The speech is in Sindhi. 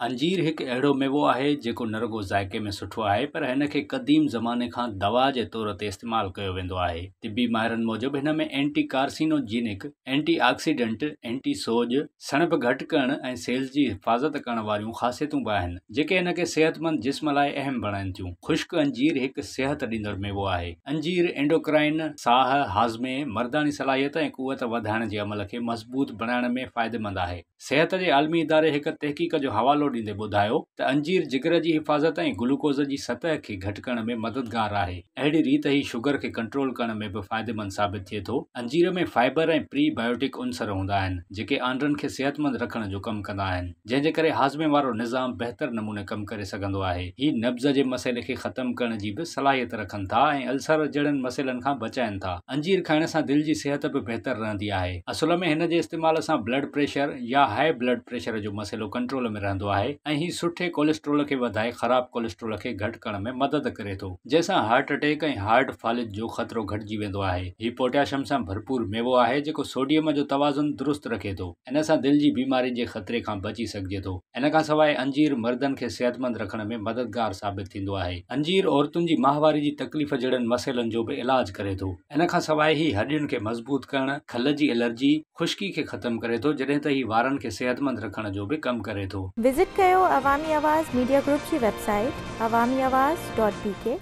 انجير هڪ اهڙو ميوو آهي جيڪو نه رڳو ذائقي ۾ سٺو آهي پر هن کي قديم زماني کان دوا جي طور تي استعمال ڪيو ويندو آهي. طبي ماهرن موجب هن ۾ اينٽي ڪارسينوجينڪ، اينٽي آڪسيڊنٽ، اينٽي سوڄ، سڻڀ گهٽ ڪرڻ ۽ سيلز جي حفاظت ڪرڻ واريون خاصيتون به آهن جيڪي هن کي صحتمند جسم لاء اهم بڻائين ٿيون. خشڪ انجير هڪ صحت ڏيندڙ ميوو آهي. انجير اينڊوڪرائن، ساهه، هاضمي، مرداڻي صلاحيت ۽ قوت وڌائڻ جي عمل کي مضبوط بڻائڻ ۾ فائديمند آهي. صحت جي عالمي اداري هڪ تحقيق جو حوالو ڏيندي ٻڌايو ته انجير جگر جي حفاظت ۽ گلوڪوز جي سطح کي گهٽ ڪرڻ ۾ مددگار آهي. اهڙي ريت هي شگر کي ڪنٽرول ڪرڻ ۾ به فائديمند ثابت ٿئي ٿو. انجير ۾ فائبر ۽ پري بايوٽڪ عنصر هوندا آهن، جيڪي آنڊرن کي صحتمند رکڻ جو ڪم ڪندا آهن، جنهن جي ڪري هاضمي وارو نظام بهتر نموني ڪم ڪري سگهندو آهي. هي نبض جي مسئلي کي ختم ڪرڻ جي به صلاحيت رکن ٿا ۽ السر جهڙن مسئلن کان بچائين ٿا. انجير کائڻ سان دل جي صحت به بهتر رهندي آهي. اصل ۾ هن جي استعمال سان بلڊ پريشر يا هاء بلڊ پريشر جو مسئلو ڪنٽرول ۾ رهندو آهي ۽ هي سٺي ڪوليسٽرول کي وڌائي خراب ڪوليسٽرول کي گهٽ ڪرڻ ۾ مدد ڪري ٿو جنهن سان هارٽ اٽيڪ ۽ هارٽ فالج جو خطرو گهٽجي ويندو آهي. هي پوٽاشم سان ڀرپور ميوو آهي جيڪو سوڊيم جو توازن درست رکي ٿو. ان سان دل جي بيمارين جي خطري کان بچي سگهجي ٿو. ان کان سواء انجير مردن کي صحتمند رکڻ ۾ مددگار ثابت ٿيندو آهي. انجير عورتن جي ماهواري جي تڪليف جهڙن مسئلن جو به علاج ڪري ٿو. ان کان سواء هي هڏين کي مضبوط ڪرڻ، کل جي الرجي، خشڪي کي ختم ڪري ٿو جڏهن ته هي وارن کي صحتمند رکڻ جو به ڪم ڪري ٿو. وزٽ ڪيو عوامي آواز ميڊيا گروپ جي website Awami Awaz dot B K.